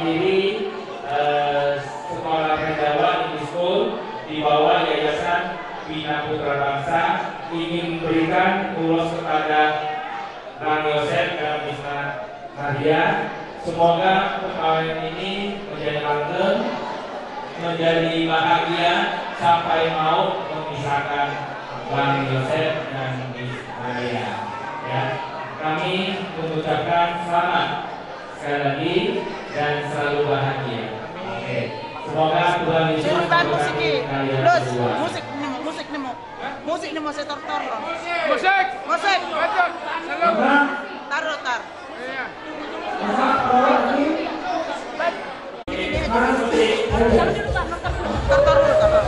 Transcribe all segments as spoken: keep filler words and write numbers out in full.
Ini, eh, sekolah Rendawa English School di bawah Yayasan Bina Putra Bangsa ingin memberikan ulos kepada Bang Yosep dan Miss Ma-, Maria. Semoga perkawinan ini menjadi langgeng, menjadi bahagia sampai maut memisahkan Bang Yosep dan Miss Maria. Ya, kami mengucapkan selamat sekali lagi dan selalu bahagia. Oke. Semoga Tuhan Yesus memberkati kalian semua. Musik ni mo, musik ni mo. Musik ni mo, setor-tor. Musik. Musik. Taruh, tar. Iya. Tor, tor, tor, tor.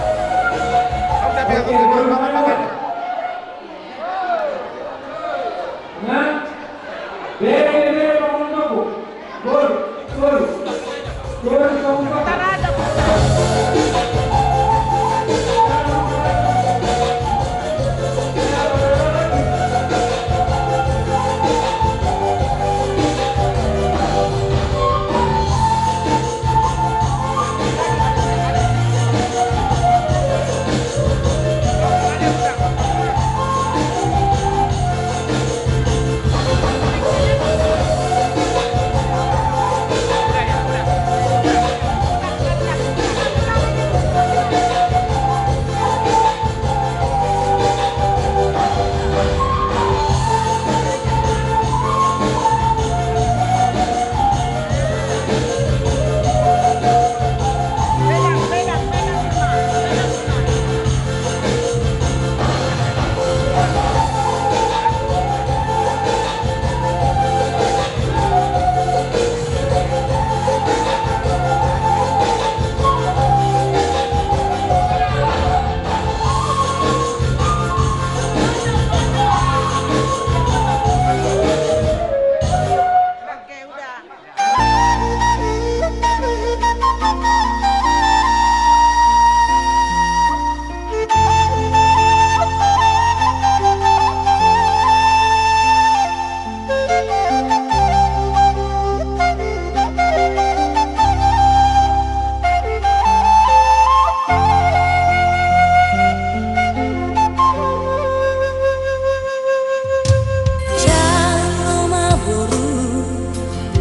Jalo ma boru,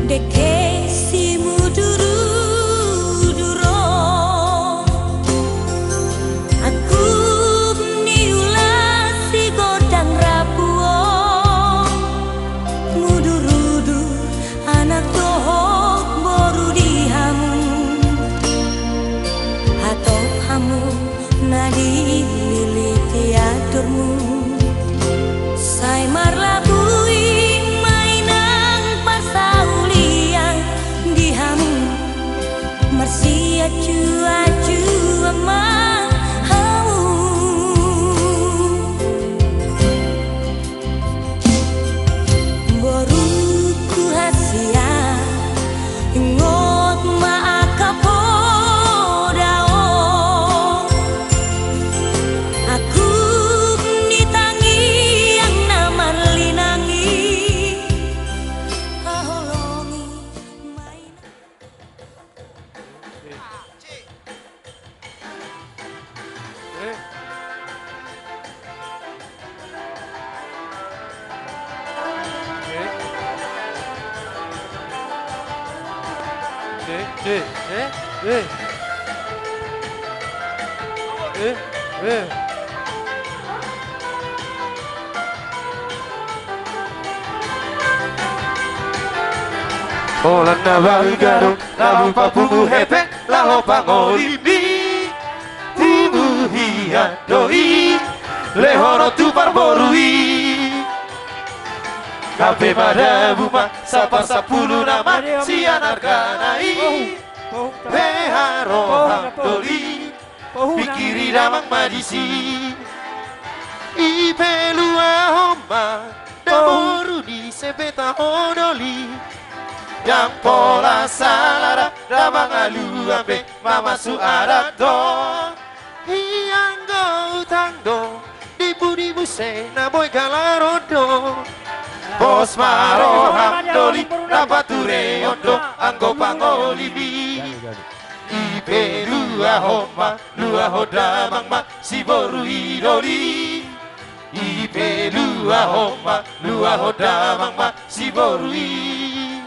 dengke simudurudur on. Angkup ni ulaon si gondang rambu on. Mudurudur anak dohot boru di hamu. Hatop hamu na dililiti aturmu, sai marlapui ma inang parsaulian di hamu, marsiacuacuan ma hamu. Boruku hasian, ingot ma angka poda on. Angkup ni tangiang na marlinang i, haholongi ma inang. Holan na balga do laho papungu hepeng, laho pangoli ni timu hian do i, lehonon tu parboru i. Gabe madabu ma saparsampulu na ma sian argana i. Pe haroham doli, pingkiri damang ma disi. I pe luahon ma daboru ni sebeta ho doli. Ndang pola sala da, da mangaluan be, mamasu adat do. I anggo utang do, dibu-dibu se na boi galaron do. Pos ma roham Doli, na pature on do anggo pangolimi. I pe luahon ma, luahon damang ma, si boru i doli. I pe luahon ma, luahon damang ma, si boru i.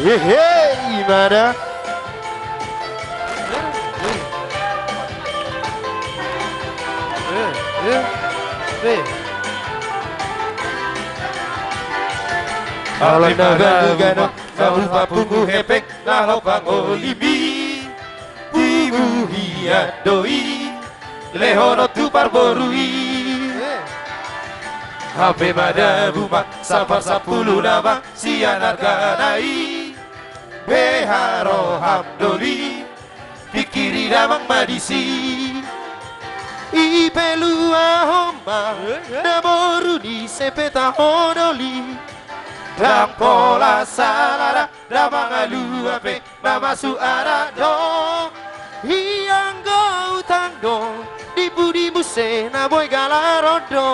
Hehe, i ma da. Ala na galu gana, na hupapungu hepeng, na ho pangolimi. Tibu hian do i, lehonon tu parboru i. Hape madabu ma, sapar sampulu nama, sian argana i. Beha roham doli, pingkiri damang ma disi. I pe luahon ma, na boru ni Sepeta ho doli. Ndang pola sala da, ndang mangalua pe, na masuk adat do. Ianggo utang do, di pudi muse na boi galaron do.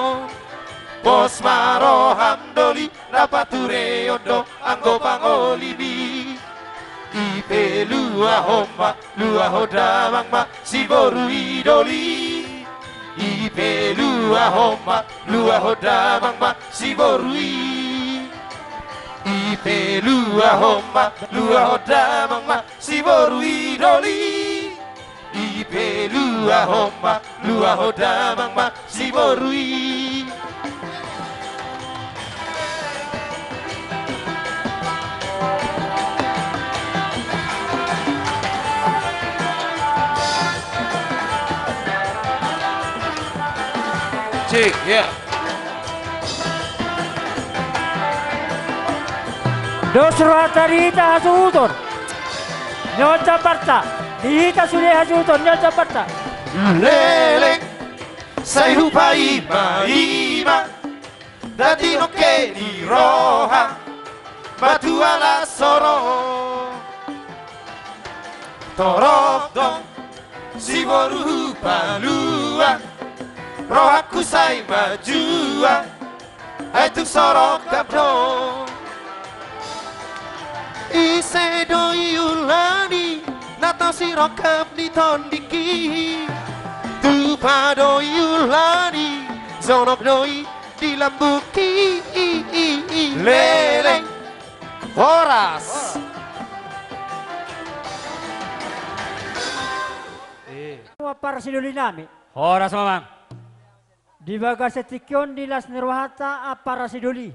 Pos ma roham doli, na pature on do anggo pangolimi. I pe luahon ma, luahon damang ma, si boru i doli. I pe luahon ma, luahon damang ma, si boru i. I pe luahon ma, luahon damang ma, si boru i doli. I pe luahon ma, luahon damang ma, si boru i. Cik, ya. Dos rohanta di hita hasuhuton. Nion jambarta. Di hita sude hasuhuton, nion jambarta. Leleng, sai hupaima-ima. Dati nongke ni roha. Matua las soro. Torop do. Si boru hupalua. Rohangku sai manjua. Ai tung so rongkap do. Ise do i ulaon i, na tau sirongkap ni tondingki. Tupa do i ulaon i, jonok do i di lambungki. Leleng. Horas. Ampara sidoli nami. Horas, Mamang. Di bagasan tingki on di las ni rohanta ampara sidoli.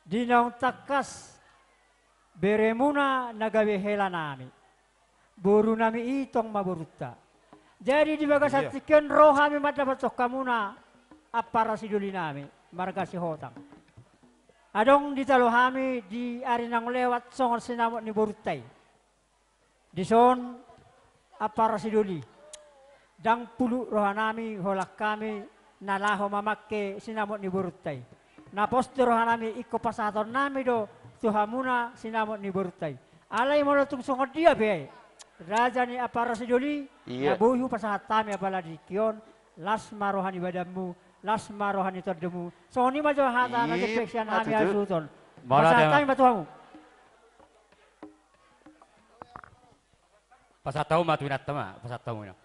Di naung tangkas beremuna na gabe hela nami. Boru nami i tong ma borunta. Jadi di bagasan tingki on ro hami mandapothon hamuna ampara sidoli nami marga Sihotang. Adong ditalo hami di ari naung lewat songon sinamot ni borunta i. Dison ampara sidoli. Ndang pulut roha nami holan hami na laho mamangke sinamot ni borunta i. Na pos do roha nami ingkon pasahaton nami do tu hamuna sinamot ni borunta i. Alai molo tung songon dia pe raja ni ampara sidoli, na boi hupasahat hami apala di tingki on, las ma roha ni badanmu, las ma roha ni tondimu. Songon i ma jo hata na jempek sian hami hasuhuton. Pasahat hami ma tu hamu. Pasahat hamu ma tu inanta ma, pasahat hamu inang.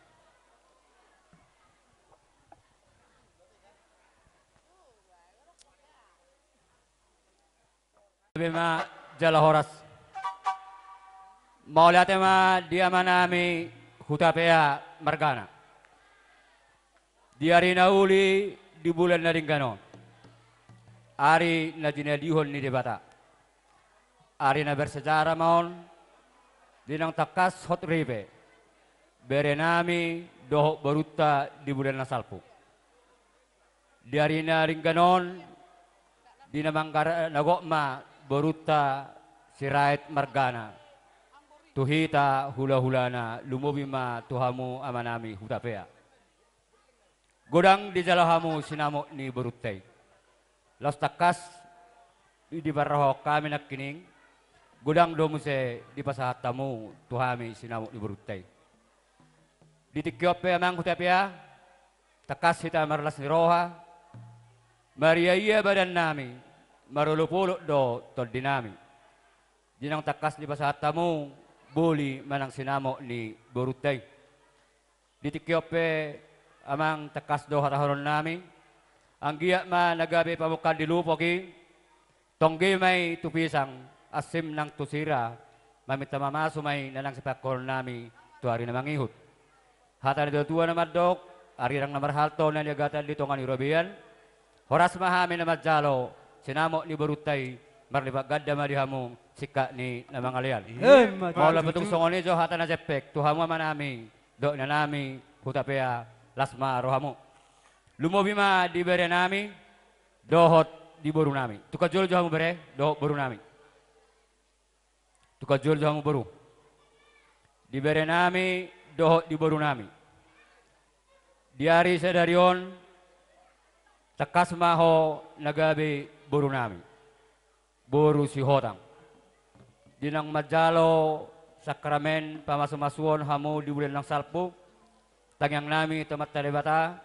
Be ma jala horas. Mauliate ma di amanami Hutapea margana. Di ari na uli di bulan na denggan on. Ari na jinadihon ni Debata. Ari na bersejarah ma on, di naung tangkas hot ripe, berenami dohot borunta di bulan na salpu. Di ari na denggan on, di na manggarar na gok ma borunta Sirait margana. Tu hita hulahulana lumobi ma tu hamu amanami Hutapea. Godang dijalo hamu sinamot ni borunta i. Laos tangkas di, diparrohahon hami nangkining. Godang do muse dipasahat hamu tu hami sinamot ni borunta i. Di tingki on pe amang hutapea, tangkas hita marlas ni roha, mariaia badannami, marolopolop do tondinami. Di naung tangkas dipasahat hamu boli manang sinamot ni borunta i. Di tingki on pe amang tangkas do hatahononnami, anggiat ma na gabe pamungkan di lupok i, tonggi ma i tu pisang, ansim nang tu sira, maminta mamasu ma i na naeng sipangkorhonnami tu ari na mangihut. Hata ni natuatua na mandok, arirang na marhalto na niagatan di tonga ni robean, horas ma hami na manjalo, sinamot ni borunta i, marlipat ganda ma di hamu, singkat ni na mangalean. Emma tutu. Molo pe tung songon i jo hata na jempek, tu hamu amanami, dohot inanami, hutapea, las ma rohamu. Lumobi ma di berenami, dohot di borunami. Tung jolo jo hamu bere, dohot borunami. Tung jolo jo hamu boru. Di berenami, dohot di borunami. Di ari sadari on, tangkas ma ho na gabe borunami. Boru Sihotang. Di naung manjalo sakramen pamasumasuon hamu di bulan naung salpu, tangiangnami tu Amanta Debata,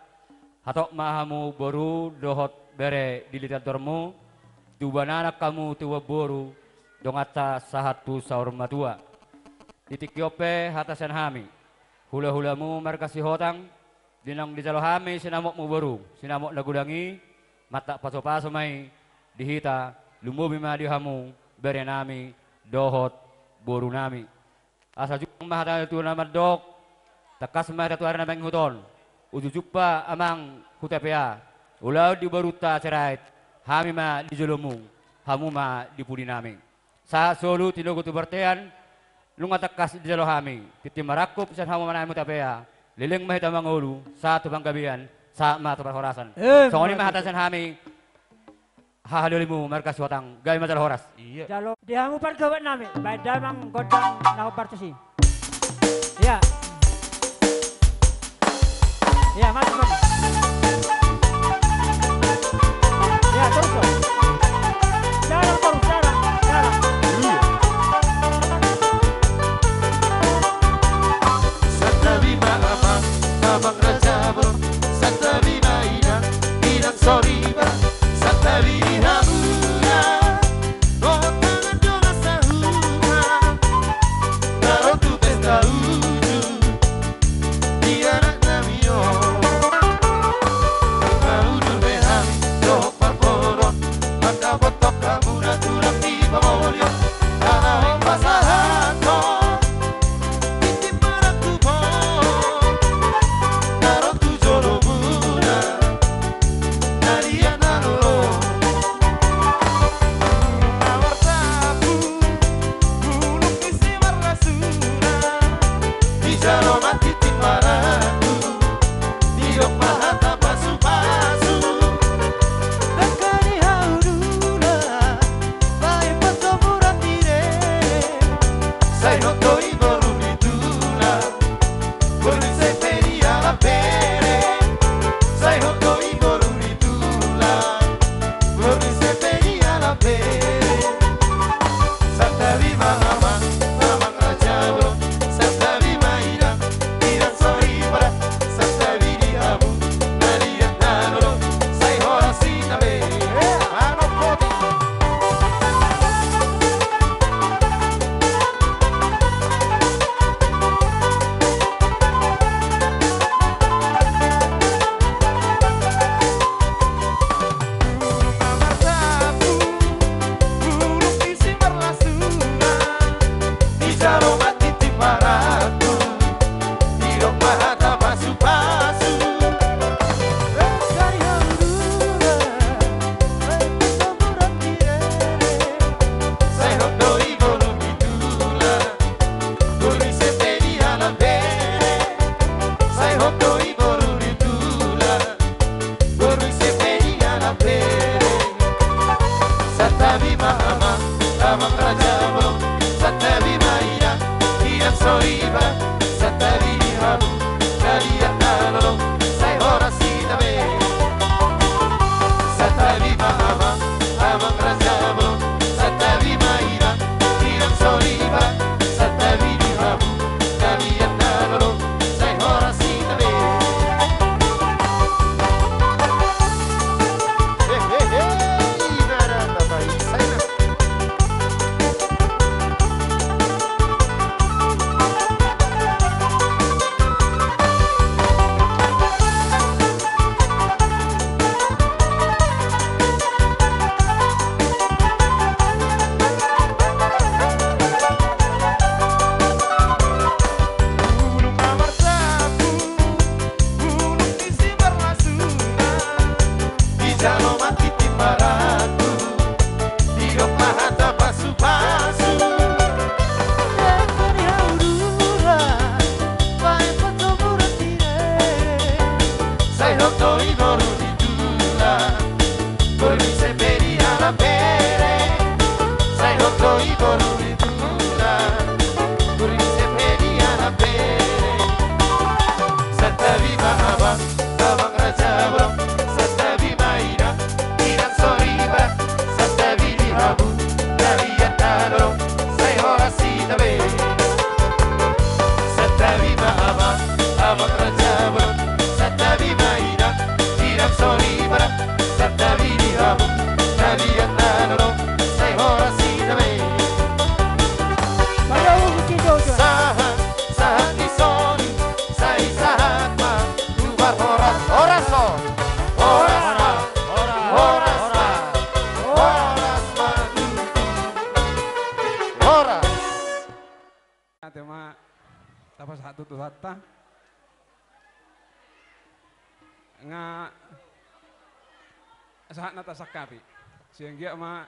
hatop ma hamu boru dohot bere di litan tormu, tubuan anak hamu tubuan boru, donganta sahat tu saur matua. Di tingki on pe hata sian hami, hulahulamu marga Sihotang, di naung dijalo hami sinamotmu boru, sinamot na godang i, mantap pasupasu ma i di hita, lumobi ma di hamu, berenami, dohot borunami. Asa jumpang ma hata ni tutu na mandok, tangkas ma hita tu ari na mangihut on, uju jumpa amang hutapea, ulaon di borunta Sirait, hami ma di jolomu, hamu ma di pudinami. Sahat solu tinogu tu bontean, nunga tangkas dijalo hami, tintin marangkup sian hamu amanami hutapea, leleng ma hita mangolu, sahat tu panggabean, sahat ma tu parhorasan. Emma tutu. Songon i ma hata sian hami, hahaliolimu marga Sihotang, gabe ma jala horas. Iya. Jalo di hamu pargauannami, baen damang gondang na hombar tusi. Iya. Iya, masuk, masuk. Iya, terus, terus. Jalan terus, jalan, jalan. Iya. Santabi ma amang, amang raja boru. Santabi ma inang, inang soriba. Santabi di hamuna, dohot dongan-dongan sahuta, na ro tu pesta uju di anaknami on. Nunga udur be hami dohot parboruon, mandapothon hamuna tulang di pangolian, ala on pasahathon tintin marangkup on, na ro tu jolomuna, na liat na lolo. Nunga martampuk bulung ni simarlasuna, dijalo ma tintin marangkup, didok ma hata pasupasu. Dangka ni hau dula, baen pantomuran di dere. Sai hot do i boru ni tulang, boru ni sepe di alam bere. Sai hot do i boru ni tulang, boru ni sepe di alam bere. Santabi ma amang, amang raja boru. Santabi ma inang, inang soripada. Santabi di hamu na liat na lolo, sai horas hita be. Nunga martampuk bulung ni simarlasuna, dijalo ma tintin marangkup, didok ma hata pasupasu. Dangka ni hau dula, baen pantomuran di dere. Sai hot do i boru ni tulang, boru ni sepe di alam bere. Sai hot do i boru ni tulang, boru ni sepe di alam bere. Santabi ma amang, amang raja boru. Santabi ma inang, inang soripada. Santabi di hamu na liat na lolo, sai horas hita be. Santabi ma amang, amang raja boru. Santabi ma inang, inang Ma tapasahat tu Tuhanta. Nga sahat na tasangkapi. Sian gia ma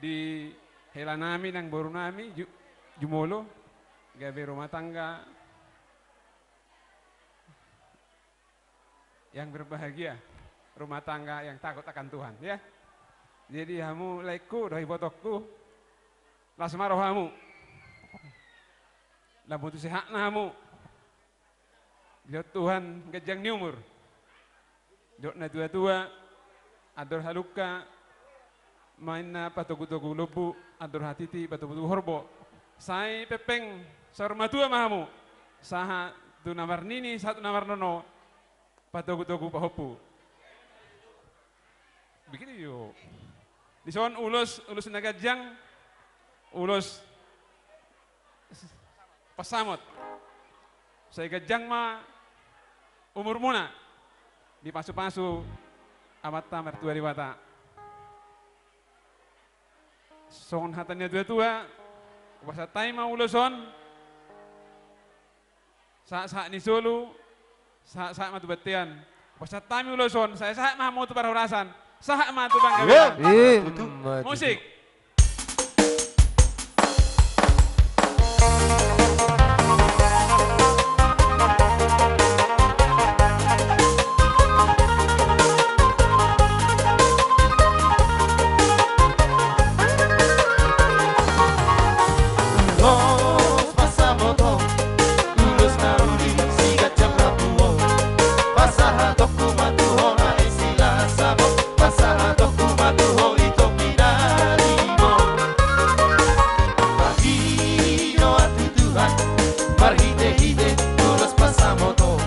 di hela nami nang boru nami ju-, jumolo gabe rumah tangga yang berbahagia, rumah tangga yang takut akan Tuhan, ya. Jadi hamu laengku dohot ibotongku, las ma rohamu. Lam botu sehatna hamu. Didok Tuhan ganjang ni umur. Didok natuatua, andor halumpang ma inna patogutogu lombu, andor hatiti patogutogu horbo. Sai pengpeng saur matua ma hamu. Sahat tu na marnini, sahat tu na marnono, patogutogu pahompu. Begitu jo. Dison ulos, ulos na ganjang, ulos pansamot. Sai ganjang ma umurmuna, dipasupasu Amanta Martua Debata. Songon hata ni natuatua, hupasahat hami ma ulos on. Sahat-sahat ni solu, sahat-sahat ma tu bontean. Hupasahat hami ulos on, sai sahat ma hamu tu parhorasan, sahat ma tu panggabean. Musik. Ulos pansamot on, ulos na uli siganjang rambu on. Pasahatonku ma tu ho na isi las sabot, pasahatonku ma tu ho i topi na limo. Pahinoan tu Tuhan marhitehite ulos pansamot on.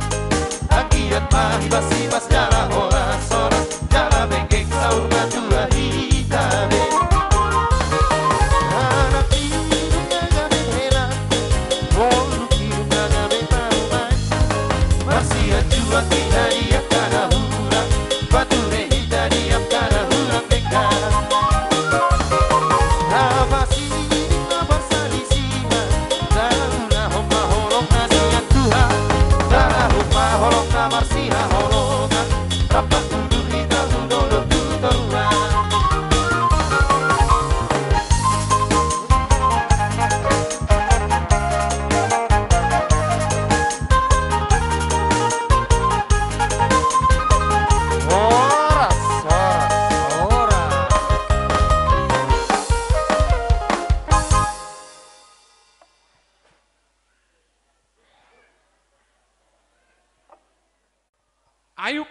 Anggiat ma hibasibas jala horashoras jala penggeng saur matua hita be. Anak inang na gabe hela, boru inang na gabe parumaen. Marsianjuan hita di angka na hurang, pature hita di angka na hurang denggan. Hapasiding na parsalisihan, jala ulahon ma holong na sian Tuhan. Jala ulahon ma holong na marsihaholongan, rap mangulahon hita tu dolok tu toruan. Horas, horas, horas. Ayub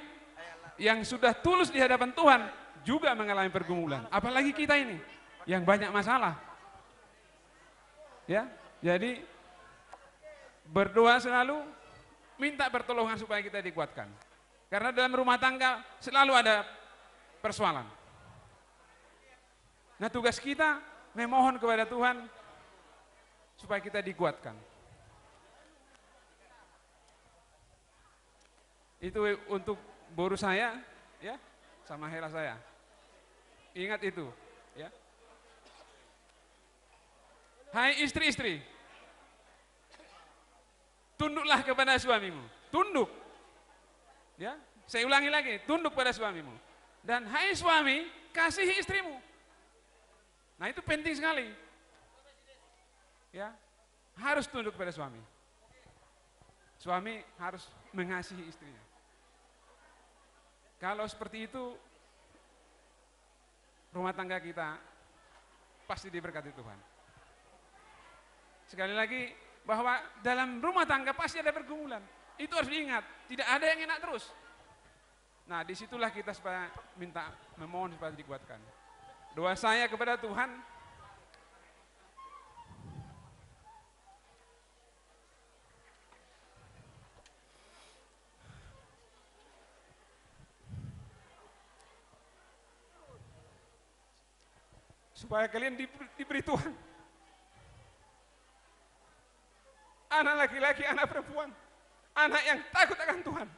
yang sudah tulus di hadapan Tuhan juga mengalami pergumulan. Apalagi kita ini yang banyak masalah. Ya, jadi berdoa selalu, minta pertolongan supaya kita dikuatkan. Karena dalam rumah tangga selalu ada persoalan. Nah, tugas kita memohon kepada Tuhan supaya kita dikuatkan. Itu untuk boru saya, ya, sama hela saya. Ingat itu, ya. Hai istri-istri, tunduklah kepada suamimu. Tunduk. Ya, saya ulangi lagi, tunduk pada suamimu. Dan hai suami, kasihi istrimu. Nah, itu penting sekali. Ya, harus tunduk pada suami. Suami harus mengasihi istrinya. Kalau seperti itu, rumah tangga kita pasti diberkati Tuhan. Sekali lagi, bahwa dalam rumah tangga pasti ada pergumulan. Itu harus diingat. Tidak ada yang enak terus. Nah, disitulah kita supaya minta, memohon supaya dikuatkan. Doa saya kepada Tuhan, supaya kalian diberi, diberi Tuhan anak laki-laki, anak perempuan, anak yang takut akan Tuhan.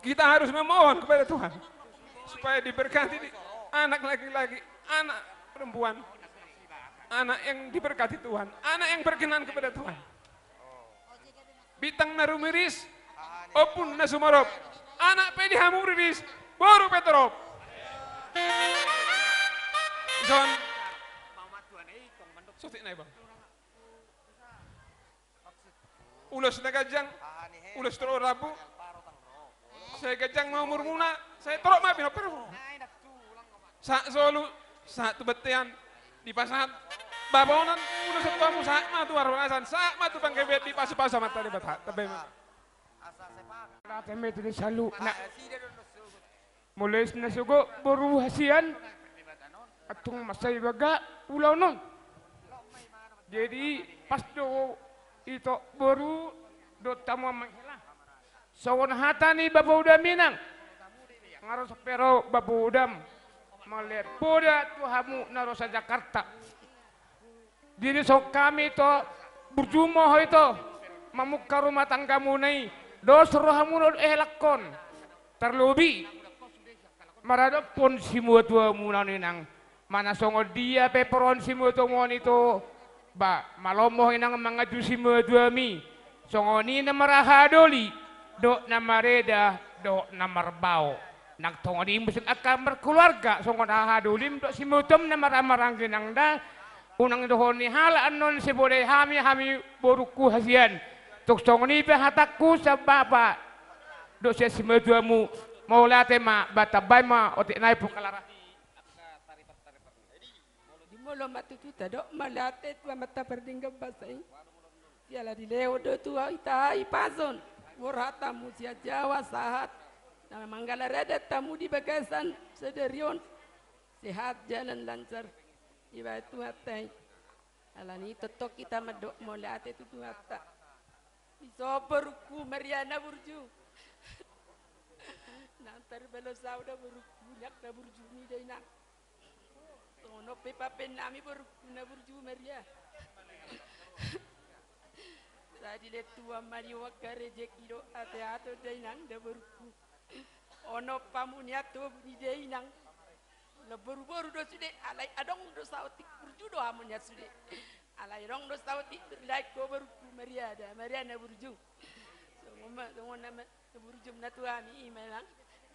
Kita harus memohon kepada Tuhan supaya diberkati di anak laki-laki, anak perempuan, anak yang diberkati Tuhan, anak yang berkenan kepada Tuhan. Bintang na rumiris, ombun na sumorop, anak pe di hamu riris, boru pe torop. Ison. Sotik nai, Bang. Ulos na ganjang, ulos tolu rambu. Sai ganjang ma umurmuna, sai torop ma pinomparmuna. Sahat solu, sahat tu bontean, dipasahat babonan, ulos tu hamu, sahat ma tu parhorasan, sahat ma tu panggabean, dipasupasu Amanta Debata. Tabe ma. Ate mete ni salu na. Molo ise na sogot boru hasian, antong mansai baga ulaon on. Jadi pas do ito boru dohot hamu amang hela. Songon hata ni bapa udam inang, nga ro sampe ro bapa udam mangalean poda tu hamu na ro sa Jakarta. Jadi songon hami ito burju ma ho ito mamungka rumah tanggamuna i, dos rohamuna dohot helangkon. Tarlobi maradophon simatuamuna on inang, manang songon dia pe porlu simatuamuna on ito, ba malo ma ho inang manganju simatuami. Songon i na marhahadoli dohot na mareda dohot na marbao. Nang songon i muse angka markeluarga, songon hahadolim dohot simatuam na marhahamaranggi inang da. Unang dohonon ni halak annon, sai bodai hami, hami borungku hasian. Tung songon i pe hatangku sian bapa dohot sian simatuamu. Mauliate ma, ba tambai ma otik nai pungkalarasi. Di molo ma tutu tadok mauliate tu Amanta pardenggan basa i. Siala dilehon do tu hita hahipason borhat hamu sian Jawa sahat na manggalar adat hamu di bagasan sadari on. Sehat, jalan lancar dibahen Tuhanta i. Alani i tongtong hita mandok mauliate tu Tuhanta. Dison borungku Maria na burju. Nang tarbalos au da borungku, nian na burju ni da inang. Songon on pe pambahen nami borungku na burju Maria. Sai dilehon Tuhan ma di ho angka rejeki dohot hasehaton da inang da borungku. Onom hamu nian tobu ni da inang. Lam boruboru do sude, alai adong do saotik burju do hamu nian sude. Alai adong do saotik berlain ho borungku Maria da, Maria na burju. Songon ma, songon nama na burjum na tu hami i ma nang.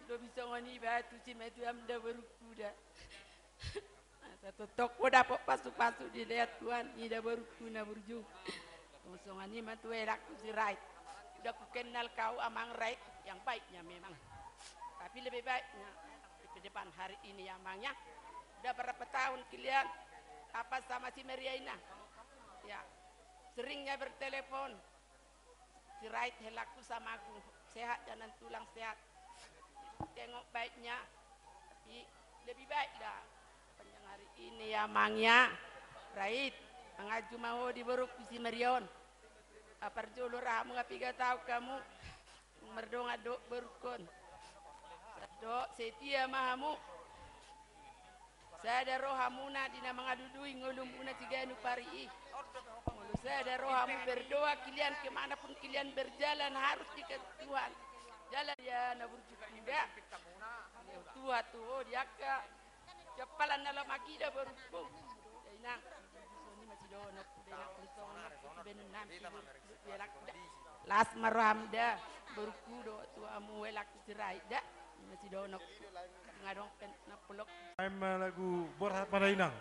Lobi songon i ba tu simatuam da borungku da. Asa tongtong ho dapot pasupasu dilehon Tuhan i da borungku na burju. Songon i ma tu helangku Sirait. Udah kukennal kau amang Rait, yang baiknya memang. Tapi lebih baiknya di depan hari ini ya amang ya. Udah berapa tahun kalian apa sama si Maria ini? Ya, seringnya bertelepon. Sirait helangku sama aku, sehat jangan tulang sehat. Tengok baiknya. Tapi lebih baik dah. Panjang hari ini ya amang ya. Rait, manganju ma ho di borungku si Maria on. Parjolo ra hamu, nga piga taon hamu mardongan dohot borungkon. Dohot setia ma hamu. Sada rohamuna di na mangalului ngolumuna siganup ari i. Molo sada rohamu berdoa, kalian kemanapun kalian berjalan harus dikasih Tuhan jalan. Ya na burju kuda. Tuhan tu ho di angka jampalan na lamagi da borungku. Ya inang. Songon i ma sidonok kuda inang, songon i ma sidonok kuda. Las ma roham da borungku dohot tu hamu helangku Sirait da. Ima sidonok. Nga adong pe na polok. Ima lagu borhat ma da inang.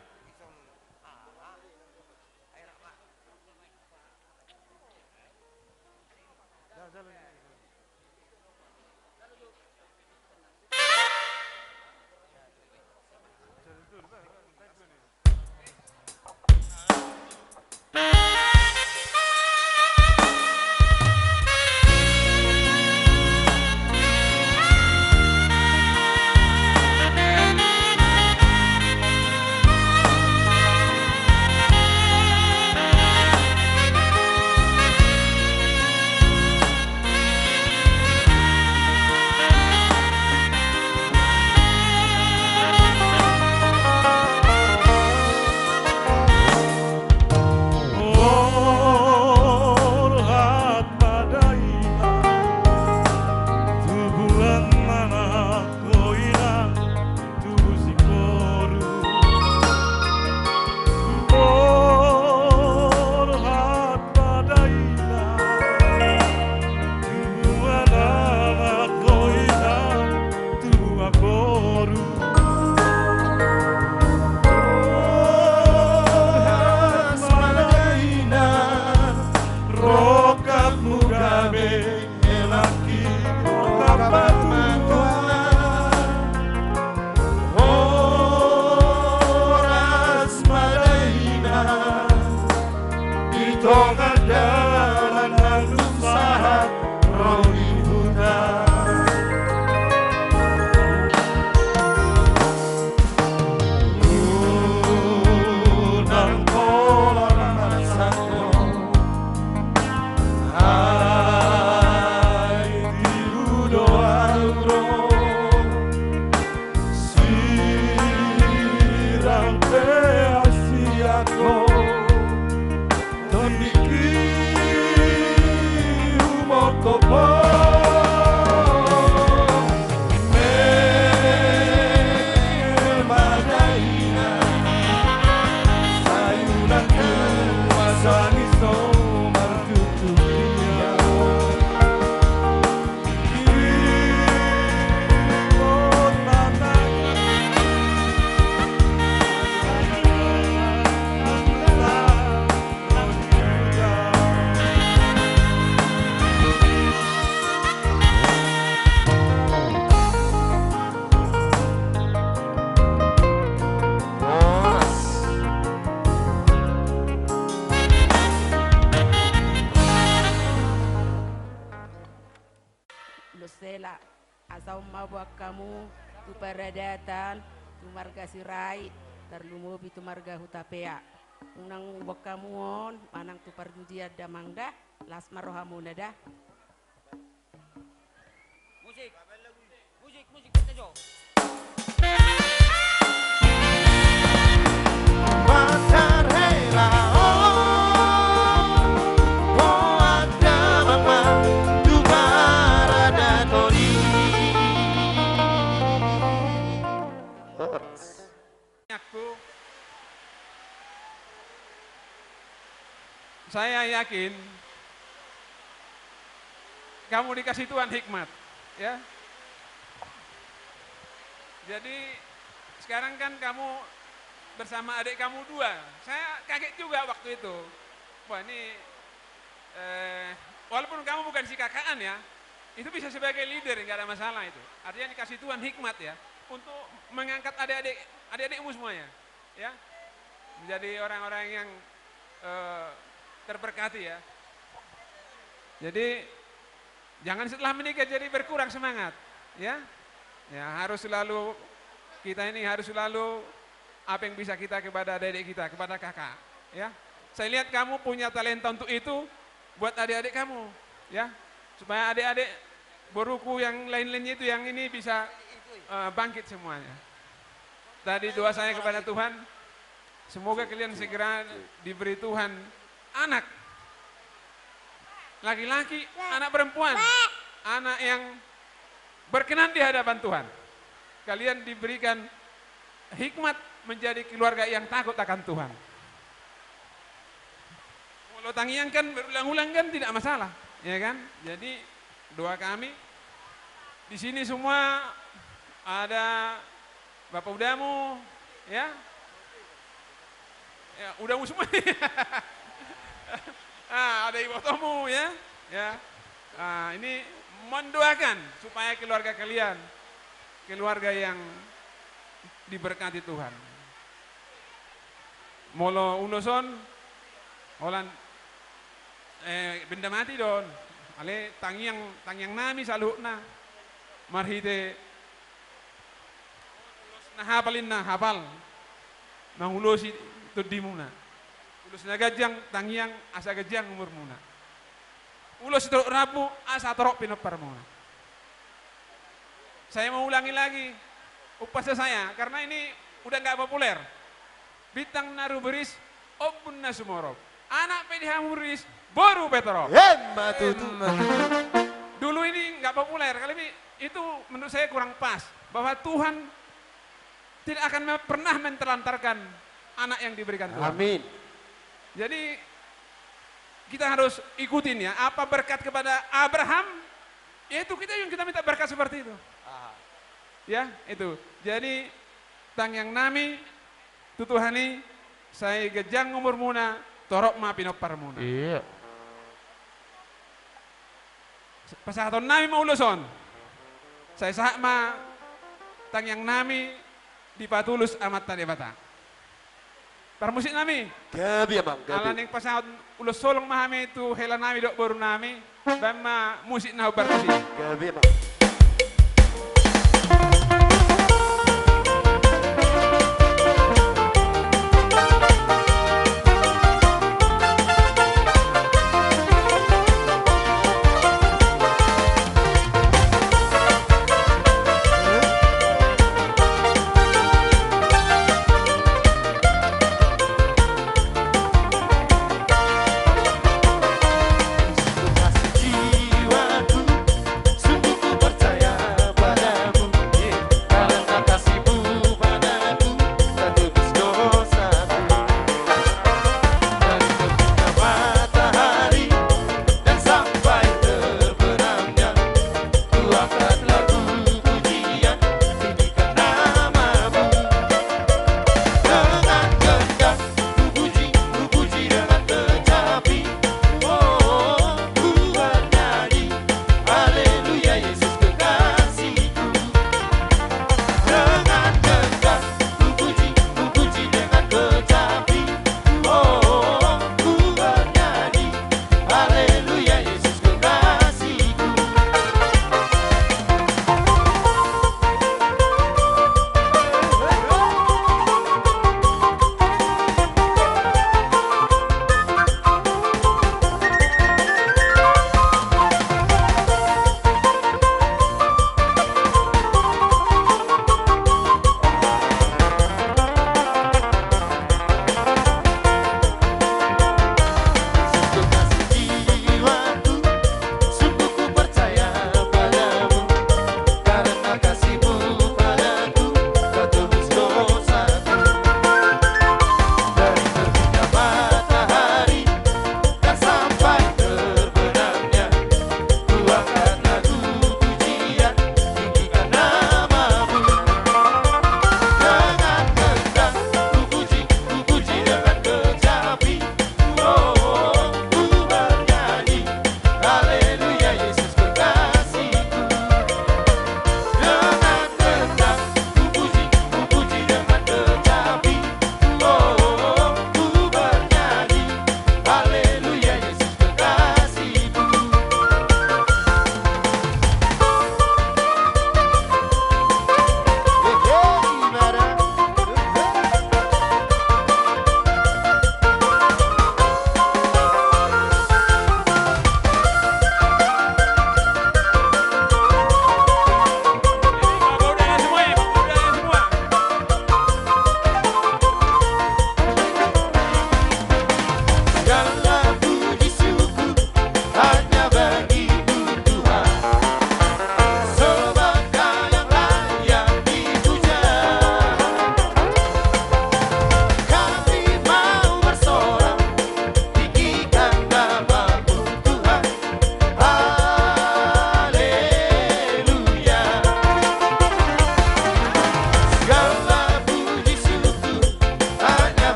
hamu tu paradatan, tu marga Sirait, tarlumobi tu marga Hutapea. Unang boan hamu on manang tu parjujian damang da, las ma rohamuna da. Musik. Musik, musik, kita jo. Patar hela on, boan damang ma tu paradatan on. Aku, saya yakin kamu dikasih Tuhan hikmat, ya. Jadi, sekarang kan kamu bersama adik kamu dua. Saya kaget juga waktu itu. Wah, ini, eh, walaupun kamu bukan si kakaan, ya, itu bisa sebagai leader, nggak ada masalah itu. Artinya dikasih Tuhan hikmat, ya, untuk mengangkat adik-adik, adik-adikmu semuanya, ya, menjadi orang-orang yang, eh, terberkati, ya. Jadi, jangan setelah menikah jadi berkurang semangat, ya. Ya, harus selalu, kita ini harus selalu apa yang bisa kita kepada adik-adik kita, kepada kakak, ya. Saya lihat kamu punya talenta untuk itu, buat adik-adik kamu, ya. Supaya adik-adik boruku yang lain-lainnya itu yang ini bisa, eh, bangkit semuanya. Tadi doa saya kepada Tuhan, semoga kalian segera diberi Tuhan anak. Laki-laki, anak perempuan, anak yang berkenan di hadapan Tuhan. Kalian diberikan hikmat menjadi keluarga yang takut akan Tuhan. Kalau tangiang kan berulang-ulang kan tidak masalah, ya kan? Jadi doa kami di sini semua ada Bapak udamu, ya. Ya, udamu semua. Ah, ada ibotomu, ya. Ya. Ah, ini mendoakan supaya keluarga kalian keluarga yang diberkati Tuhan. Molo ulos on, holan, eh, benda mati do on. Ale tangiang, tangiang nami saluhutna. Marhite ulos na hapal inna, hapal mangulosi tondimuna. Ulos na ganjang tangiang asa ganjang umurmuna. Ulos torop rambu asa torop pinomparmuna. Saya mau ulangi lagi umpasa saya, karena ini udah nggak populer. Bintang na rumiris, ombun na sumorop. Anak pe di hamu riris, boru pe torop. Emma tutu. Dulu ini nggak populer, kali ini itu menurut saya kurang pas. Bahwa Tuhan tidak akan me-, pernah menterlantarkan anak yang diberikan Tuhan. Amin. Jadi, kita harus ikutin ya, apa berkat kepada Abraham, ya itu kita yang kita minta berkat seperti itu. Aha. Ya, itu. Jadi, tangiang nami, tu Tuhan i, sai ganjang umurmuna, torop ma pinomparmuna. Iya. Pasahaton nami ma ulos on. Sai sahat ma tangiang nami dipatulus Amanta Debata. Parmusik nami. Gabe, Amang, gabe. Ala naeng pasahat ulos holong ma hami tu hela nami dohot boru nami. Baen ma musik na hombar tusi. Gabe, Amang.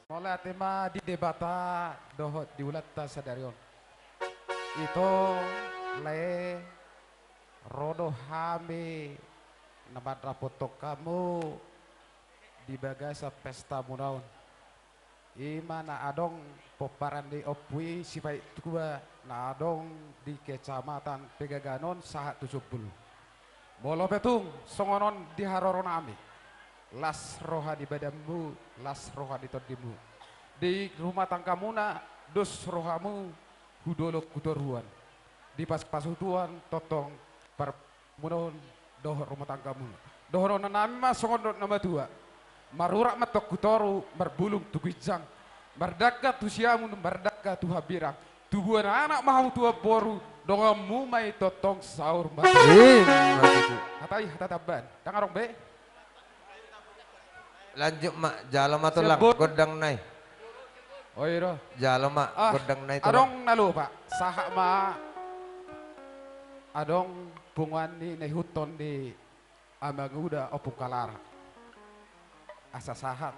Mauliate ma di Debata dohot di Hulanta sadari on. Ito, lae, ro do hami na mandapothon hamu di bagasan pestamuna on. I ma na adong pomparan ni ompu i Sipaittua na adong di Kecamatan Pegagan on sahat tu Sumbul. Molo pe tung songon on di haroronami, las roha ni badanmu, las roha ni tondimu. Di rumah tanggamuna dos rohamu hu dolok hu toruan. Dipasupasu Tuhan tongtong par- muna on dohot rumah tanggamuna. Dohononnami ma songon dok na matua: Marurat ma antong hu toru, marbulung tu ginjang, mardangka tu siamun, mardangka tu hambirang. Tubuan anak ma hamu, tubuan boru, donganmu ma i tongtong saur matua. Ima tutu. Hata i hata tamban. Ndang adong be? Lanjut ma, jalo ma tulang gondang nai. Oi do. Jalo ma gondang nai tulang. Adong na lupa. Sahat ma. Adong punguan ni na ihuthon ni amanguda Ompung Kalara. Asa sahat.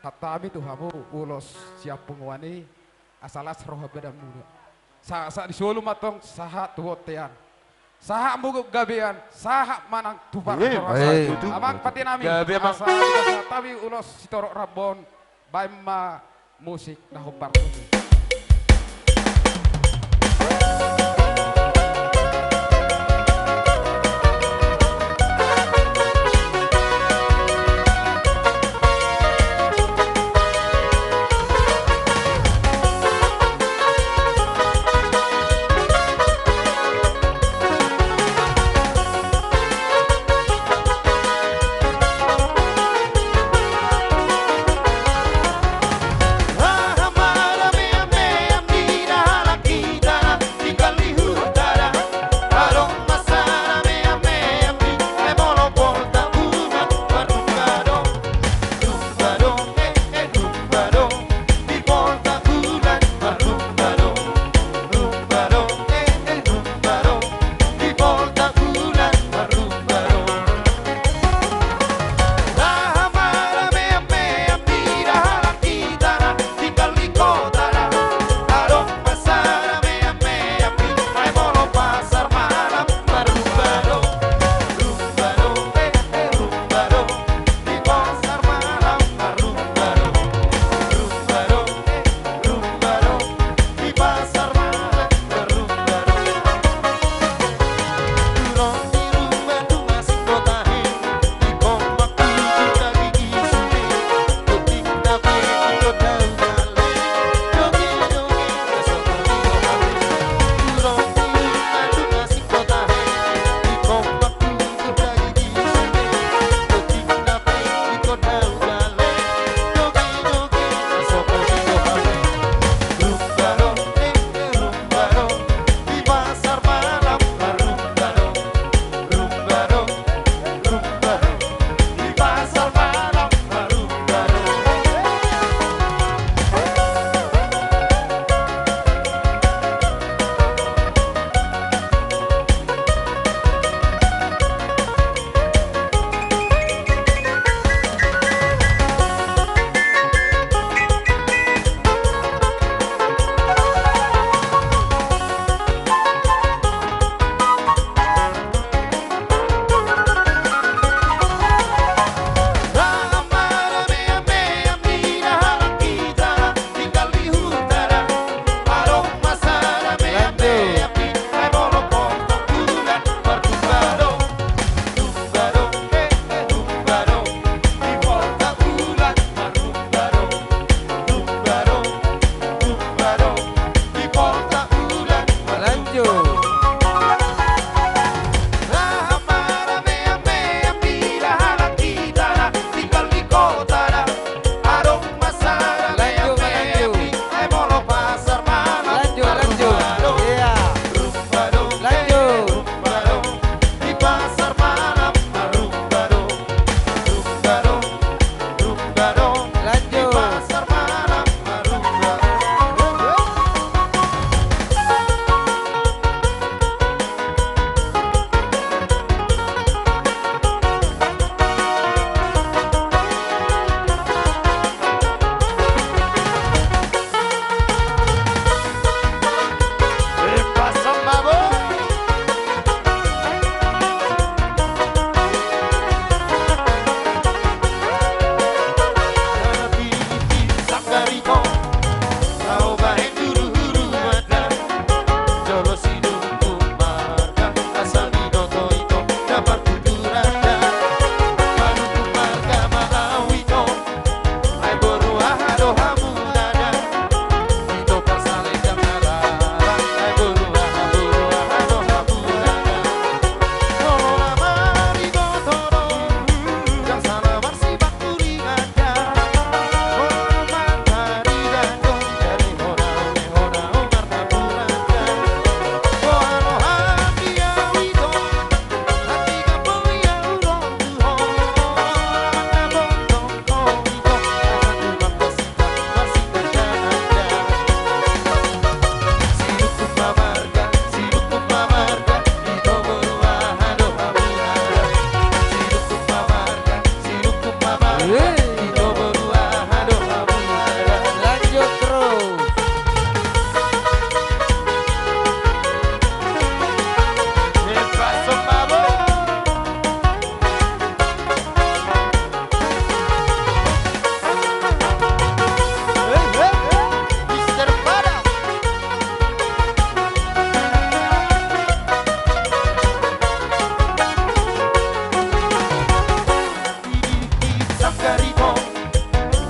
Tantami tu hamu ulos sian punguan i, asa las roha badanmuna. Sahat, sahat di solu ma antong, sahat tu bontean. Sahat ma tu gabean, sahat ma nang tu parhorasan. Amang pande nami, gabe, Amang. Asa dipasahat hami ulos sitorop rambu on, baen ma musik na hombar tutu.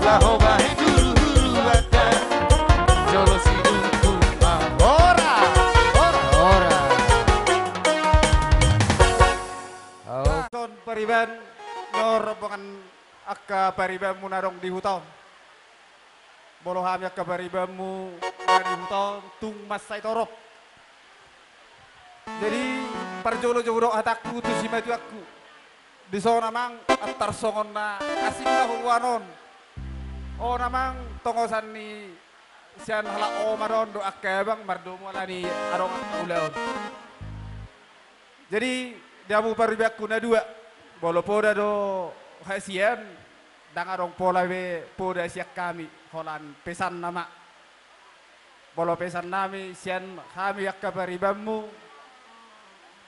Laho bahen guru-guru banta, jolo sidungkun ma. Horas, horas. Horas. Son pariban, no rombongan angka paribanmu na adong di huta on. Molo hami angka paribanmu na di huta on tung mansai torop. Jadi parjolo jo hudok hatangku tu simatuangku. Dison amang, antar songon na asing ma huboan on. On amang, tongosan ni sian halak oma do on dohot angka abang mardomu ala ni adong angka ulaon. Jadi di hamu paribanku na dua, molo poda do hasian, ndang adong pola be poda sian hami, holan pesanna ma. Molo pesannami sian hami angka paribanmu,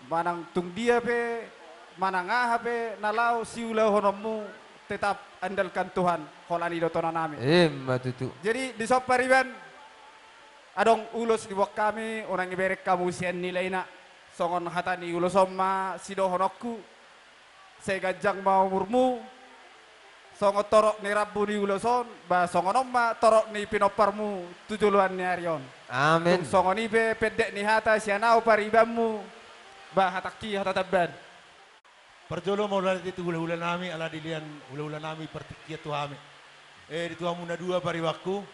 manang tung dia pe, manang aha pe na laho siulahononmu, tetap andalkan Tuhan, holan i do tonanami. Ima tutu. Jadi dison pariban, adong ulos diboan hami, unang ibereng hamu sian nilaina. Songon hata ni ulos on ma sidohononku. Sai ganjang ma umurmu, songon torop ni rambu ni ulos on, ba songon on ma torop ni pinomparmu tu joloan ni ari on. Amin. Tung songon i pe pendek ni hata sian ahu paribanmu, ba hatangki hata tamban. Parjolo ma hulahula tu hulahulanami, ala dilean hulahulanami partingkian tu hami. Eh, di tu hamu na dua paribanku.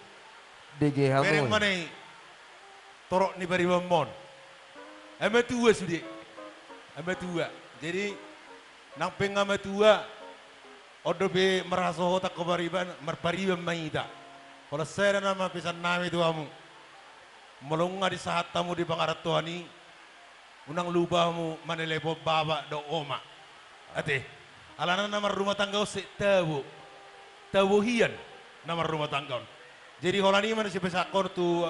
Dege hamu. Bereng ma na i torop ni paribanmon. Ai matua sude. Ai matua. Jadi nang pe nga matua, on dope marhasohotan angka pariban, marpariban ma hita. Holan sada nama pesannami tu hamu. Molo nga disahat hamu di pangarantoan i, unang lupa hamu manelepon bapa dohot oma. Ate. Alana na marrumah tangga on sai tabo. Tabo hian na marrumah tangga on. Jadi holan i ma na sipesahathon tu,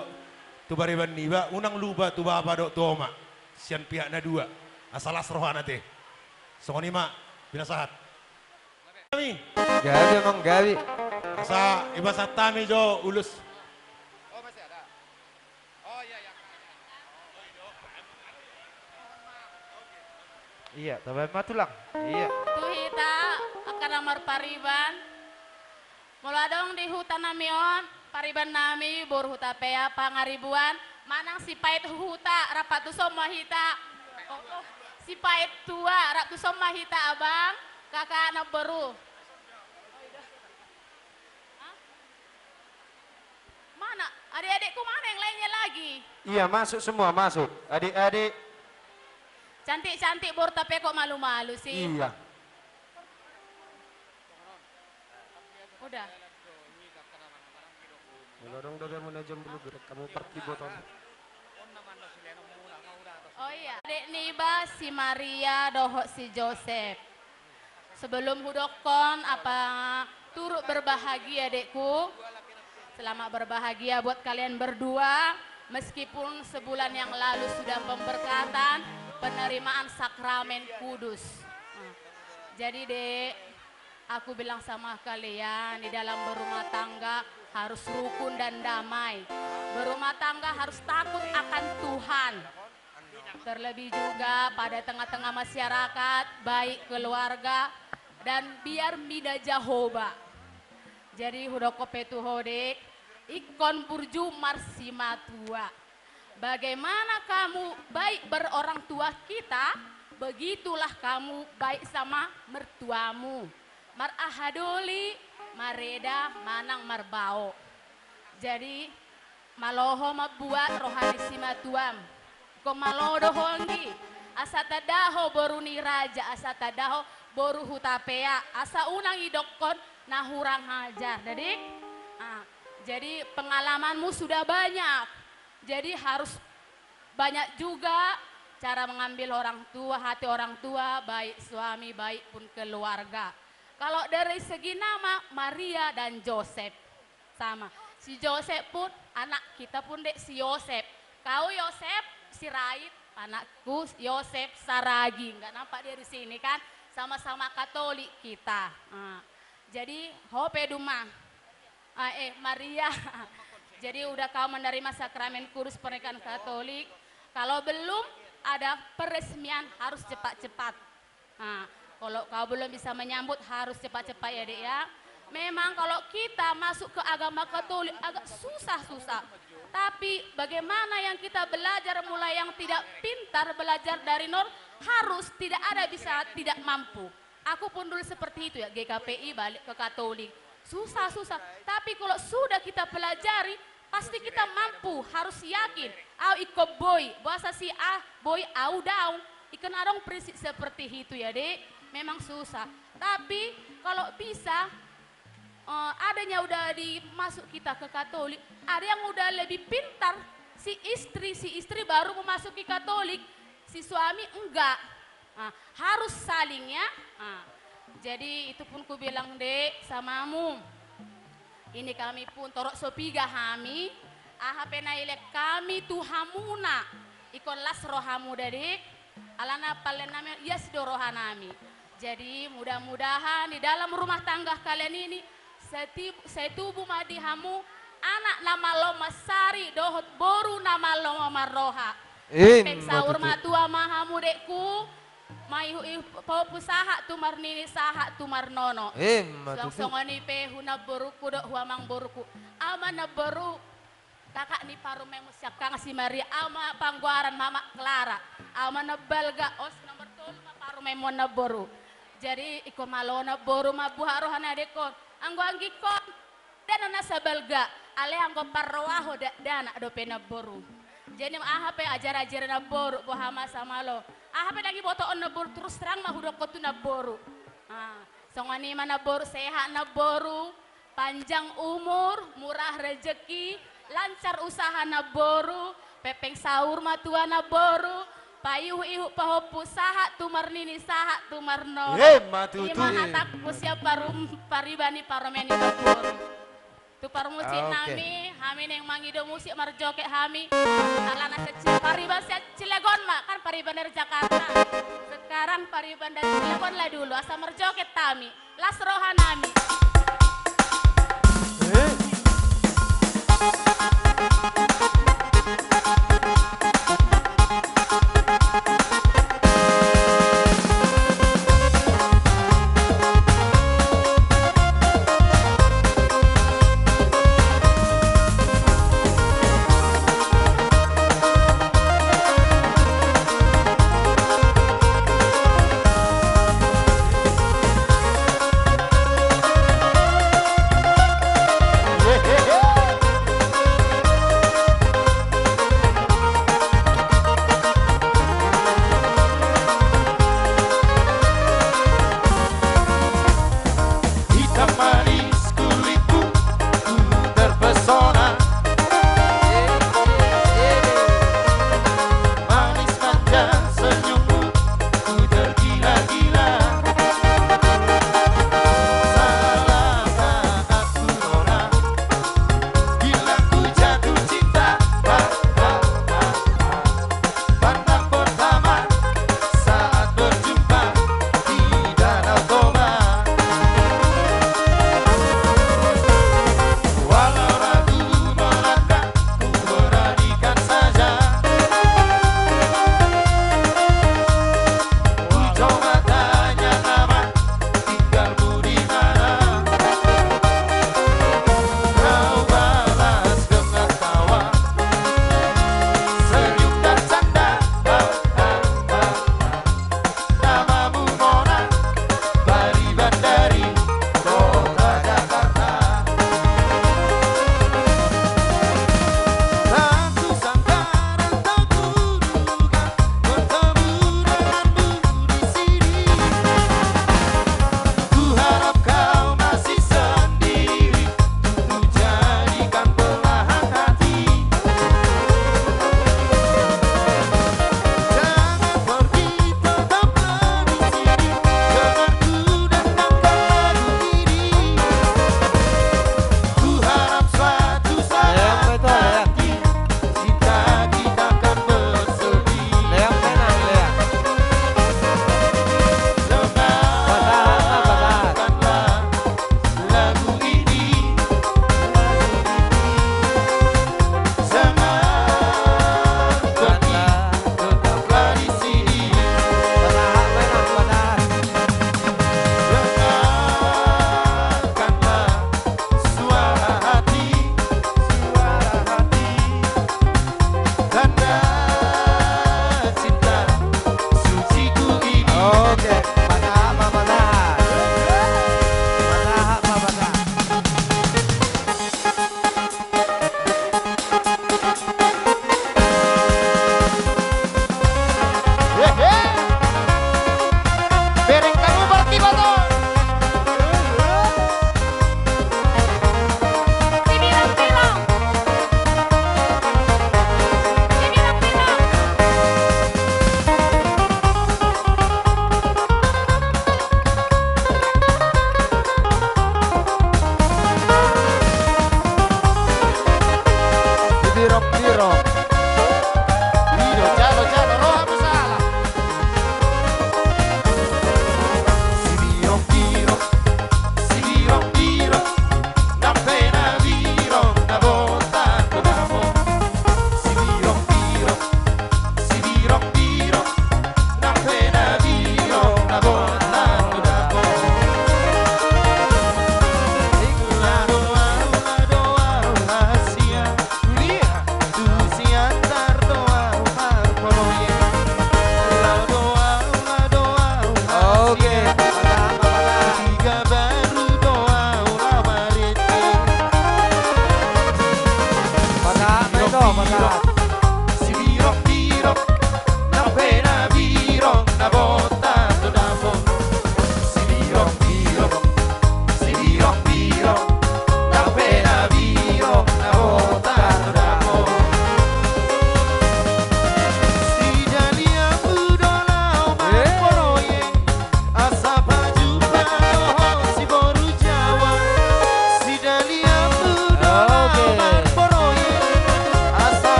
tu pariban niba, unang lupa tu bapa dohot tu oma. Sian pihak na dua. Asa las rohana ate. Songon i ma pinasahat. Gabe amang, gabe. Asa ipasahat hami jo ulos. Iya, tabaen ma tulang. Iya. Tu hita angka na marpariban. Molo adong di hutanami on paribannami boru Hutapea Pangaribuan, manang Sipaet Huta, rap tu son ma hita. Oh, oh. Sipaet Tua, rap tu son ma hita abang, kakak, namboru. Hah? Mana? Adik-adikku mana yang lainnya lagi? Iya, masuk semua, masuk. Adik-adik. Cantik-cantik boru, tapi kok malu-malu sih? Iya. Udah. Molo adong dope muna jomblo, berek hamu partiboton. Oh iya. Adik niba si Maria dohot si Josep. Sebelum hudokkon apa, turut berbahagia, adikku. Selamat berbahagia buat kalian berdua, meskipun sebulan yang lalu sudah pemberkatan, penerimaan sakramen kudus. Nah, jadi, Dek, aku bilang sama kalian, di dalam berumah tangga harus rukun dan damai. Berumah tangga harus takut akan Tuhan. Terlebih juga pada tengah-tengah masyarakat, baik keluarga, dan biar mida Jahowa. Jadi, hudokkon pe tu ho, Dek, ingkon burju marsimatua. Bagaimana kamu baik berorang tua kita, begitulah kamu baik sama mertuamu. Marahadoli, mareda, manang marbao. Jadi, malo ho mambuat roha ni simatuam. Ingkon malo do ho anggi. Asa tanda ho boru ni raja, asa tanda ho boru Hutapea. Asa unang idokkon na hurang ajar. Jadi, ah, jadi pengalamanmu sudah banyak. Jadi harus banyak juga cara mengambil orang tua, hati orang tua, baik suami, baik pun keluarga. Kalau dari segi nama, Maria dan Josep. Sama. Si Josep pun, anak kita pun, Dek, si Yosep. Kau Yosep Sirait, anakku Yosep Saragih. Nggak nampak dia di sini kan? Sama-sama Katolik kita. Nah, jadi, ho pe dumma. Ah, eh, Maria. Jadi udah kau menerima sakramen kudus pernikahan Katolik. Kalau belum, ada peresmian, harus cepat-cepat. Nah, kalau kau belum bisa menyambut, harus cepat-cepat ya, Dek, ya. Memang kalau kita masuk ke agama Katolik agak susah-susah. Tapi bagaimana yang kita belajar mulai yang tidak pintar belajar dari nol, harus tidak ada bisa tidak mampu. Aku pun dulu seperti itu ya, G K P I balik ke Katolik. Susah-susah. Tapi kalau sudah kita pelajari, pasti kita mampu, harus yakin. Au ingkon boi, boasa si A boi au daong. Ingkon adong prinsip seperti itu ya, Dek. Memang susah. Tapi kalau bisa, eh, adanya udah dimasuk kita ke Katolik, ada yang udah lebih pintar, si istri, si istri baru memasuki Katolik, si suami enggak. Ah, harus saling ya. Ah. Jadi itu pun kubilang, Dek, sama hamu. Ini kami pun torop so piga hami, aha pe na ilehon hami tu hamuna, ingkon las rohamu, Dek. Alana palean nami ias do roha nami. Jadi mudah-mudahan di dalam rumah tangga kalian ini seti-, setubu ma di hamu anak na malo mansari dohot boru na malo marroha. Ima tutu. Pepeng saur matua ma hamu, Dekku. Maihu-ihu pahompu sahat tu marnini sahat tu marnono. Ima tutu. Suang songon i pe hu namborungku dohot hu amangborungku. Au ma namboru, kakak ni parumaenmu siangkangan si Maria, au ma panggoaran Mama Clara. Au ma na balga, os nomor tolu ma parumaenmu namboru. Jadi ingkon malo namboru mambuha rohana, Dekkon. Anggo anggingkon, ndang na sabalga, alai anggo parroha ho dakdanak dope namboru. Jadi aha pe ajar-ajar namboru, boha ma sa malo. Aha pe ndang dibotohon namboru, terus terang ma hudokkon tu namboru. Ah, songon i ma namboru, sehat namboru, panjang umur, murah rezeki, lancar usaha namboru, pepeng saur matua namboru, paihu-ihu pahompu sahat tu marnini sahat tu marnono. Ima tutu. Ima hatangku sian parum-, pariban ni parumaen ni namboru. Tu parmusik nami, hami naeng mangido musik marjoget hami. Alana sian Ci-, pariban sian Cilegon ma, kan pariban dari Jakarta. Sekarang pariban dari Cilegon lah dulu, asa marjoget hami. Las roha nami.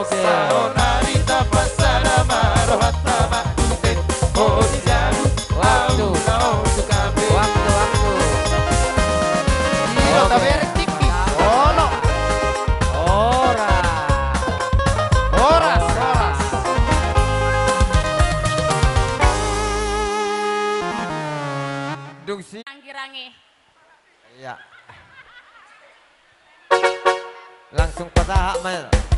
Saonari tapasada ma rohanta ma tu te. Olo, siagu, waktu, launa on tu kafe. Waktu, waktu. Io, oke. Taberek tinggi. Olo. Horas. Horas, horas. Dung si. Anggirangi. Iya. Langsung pasahat ma.